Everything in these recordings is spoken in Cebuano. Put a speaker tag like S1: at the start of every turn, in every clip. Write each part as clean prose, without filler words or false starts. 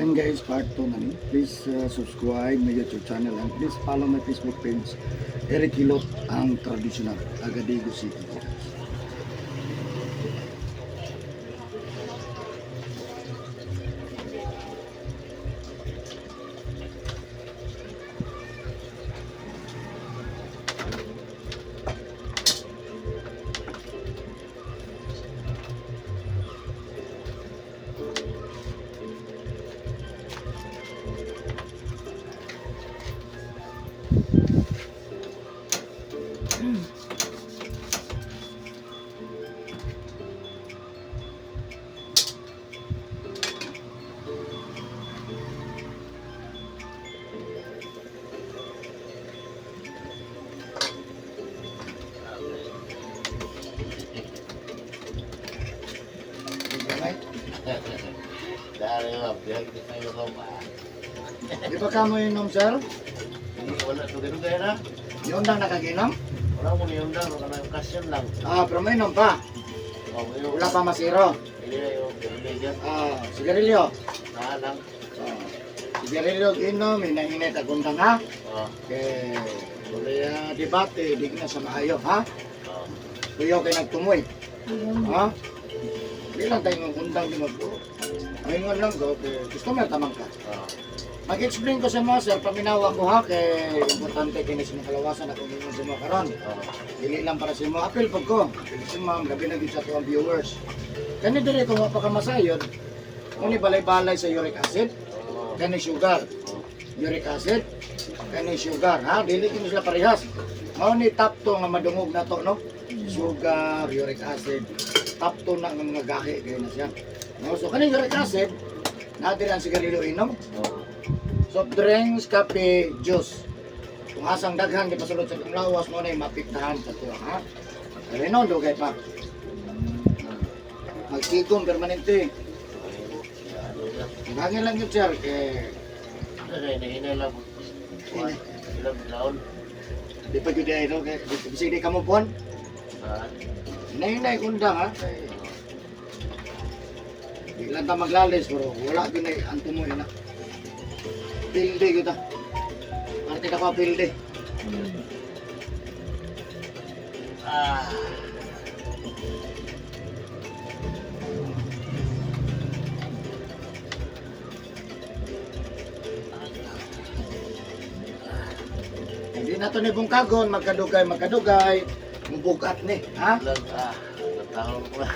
S1: And guys, part 2 na ni. Please subscribe my YouTube channel and please follow my Facebook page, Eric Hilot, ang traditional, taga Daegu City, guys.
S2: Dari ba, biyag di kayo ko ba?
S1: Di ba ka mo inom, sir?
S2: Hindi, wala, dugay-dugay na.
S1: Yun lang nakaginom?
S2: Wala mo niyong daw, wala na yung kasyon lang.
S1: Ah, pero may inom pa.
S2: O, yung,
S1: Wala pa masiro.
S2: Hindi na yung kaibigan,
S1: Ah, sigarilyo.
S2: na lang.
S1: Ah, sigarilyo inom, hinahinay tagundang ha.
S2: O,
S1: Kay wala debate, di na sa maayo ha.
S2: o.
S1: Kuyo kay nagtumoy. Ha? Di lang tayo ng undang di magpuro. Ngayon lang go, kay gusto mo tamang ka.
S2: O,
S1: Mag-explain ko sa mga sir, paminawa ko ha, kay importante kini sa mga kalawasan akong ingon sa mga karon.
S2: O.
S1: Dili lang para sa imo, apil pag ko. Apil si ma'am, labi na gyud sa tuwang viewers. Kani diri kung wa pa ka masayod, kuni balay-balay sa uric acid,
S2: O,
S1: kani sugar. Uric acid, kani sugar ha, dili kini sila parehas. Mao ni top 2 nga madungog na to no. Sugar, uric acid, top 2 na nga mga gahi kayo na siya. No, so kaning uric acid, naa diri ang sigarilyo inom,
S2: O.
S1: soft drinks, kape, juice. Kung asang daghan di pasulod sa itong lawas mo na yung mapiktahan sa tuwa, ha? Pero noon, dugay pa. Magtigom, permanente. Hangin lang yun, sir. Kay,
S2: Ay, hinahinay lang. Ilang taon.
S1: di pa yun ay, no? Kay, bisig di ka mo buwan.
S2: Ah,
S1: Hinahinay kundang, ha? Kay, di lang ta maglalis, pero wala yun ay ang tumoy na. Pilde kita. Parte ka pa pilde.
S2: Ah.
S1: Hindi na to ni Bungkagon, magkadugay, magkadugay. Mubugat ni, ha?
S2: Ilang, ilang taon ko na.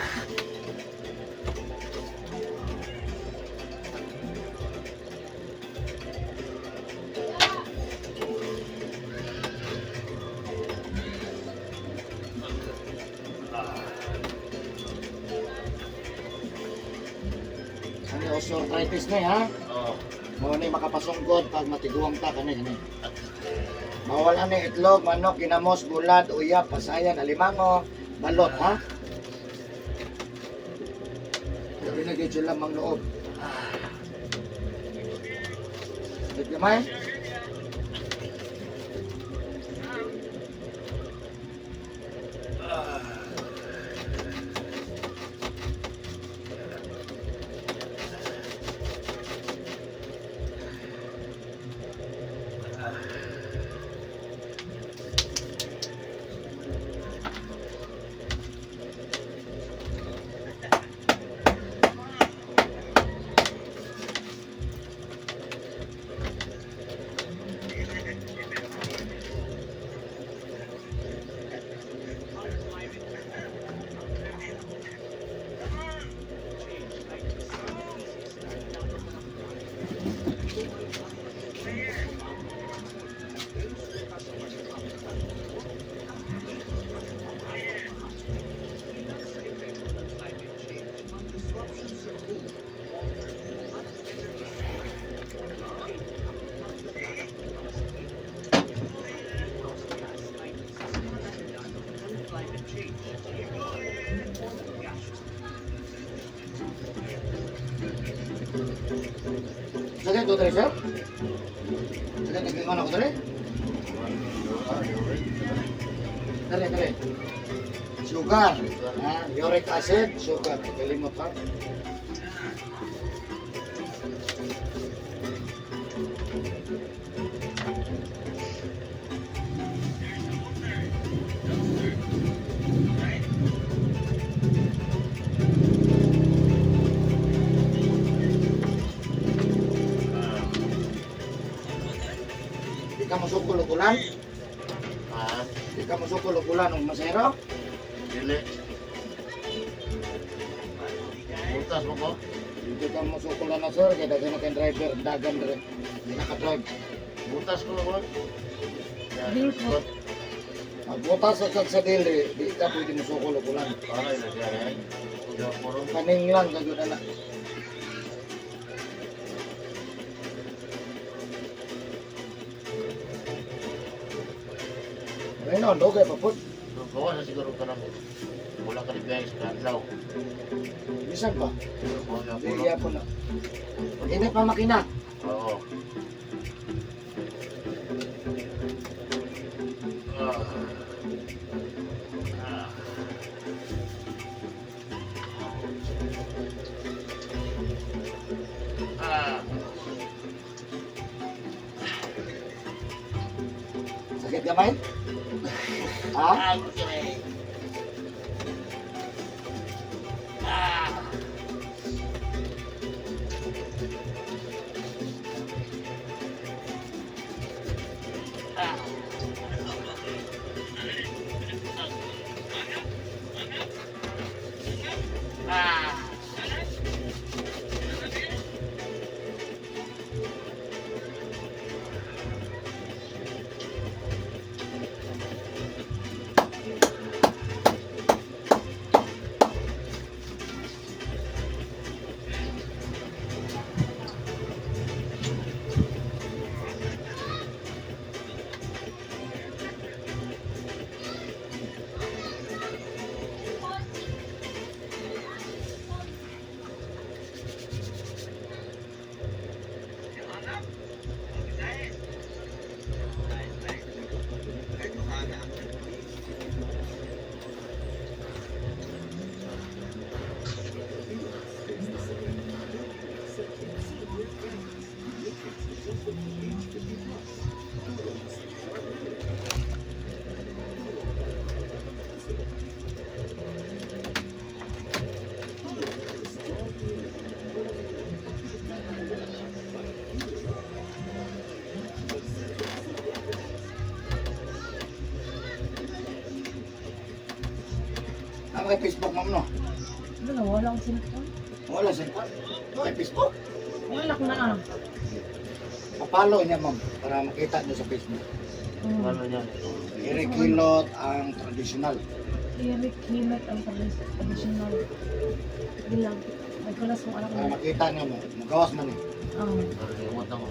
S1: Ano osteoarthritis ni ha?
S2: O,
S1: Mao ni makapasungkod pag matiguang ta kani kani. Bawal ani itlog, manok, ginamos, bulad, uyap, pasayan, alimango, balot ha. Gabi na gyud sila mang loob. Wait gamay. Sige, to dere sir. Sige, naglingon ako dere. Dere, dere. Sugar, ha? Uric acid, sugar. Kalimot ha. ka mosukol og ulan?
S2: Ah,
S1: Di ka mosukol og ulan og masero?
S2: Dili. Butas mo ko?
S1: Dito ka mosukol na, sir, kay daghan na kay driver, dagan dire. Di naka-drive.
S2: Butas ko ko.
S3: Dili po.
S1: Magbutas sa kag sa dili, di ka pwede mosukol og ulan.
S2: Aray na siya eh. Kuya puro.
S1: Kaning lang kagud na. Ayun, dugay pa pud.
S2: So, gawa sa siguro ka lang. Wala ka rin biyahe sa kadlaw.
S1: Bisan pa.
S2: Kuya
S1: Di
S2: puro.
S1: gyapon na. Init pa makina.
S2: Oo. Ah. Ah. Ah.
S1: Sakit gamay? Ha?
S2: Ah, okay. Ah. Ah. Ah.
S1: Ang kay Facebook, ma'am, no?
S3: Wala, wala akong cellphone.
S1: Wala sa No, kay Facebook.
S3: Wala ko na ah.
S1: Papalo niya, ma'am, para makita niyo sa Facebook.
S2: Ano niya?
S1: Eric Hilot ang traditional.
S3: Eric Himet ang traditional. Bilang. Nagkulas mong anak
S1: Para
S3: mo.
S1: makita niyo mo, magawas man eh.
S3: Ah.
S2: Nalimot ako.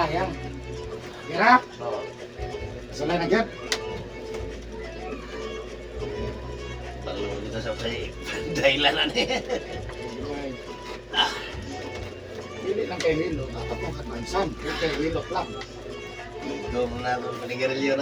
S1: Sayang. Gira,
S2: Oo.
S1: sulay na gyud.
S2: Talo kita sa kay dahilan na ni.
S1: Ah. Dili lang kay hilot, atapong katmansan. Dili kay hilot lang.
S2: Ikaw na itong panigarilyo na.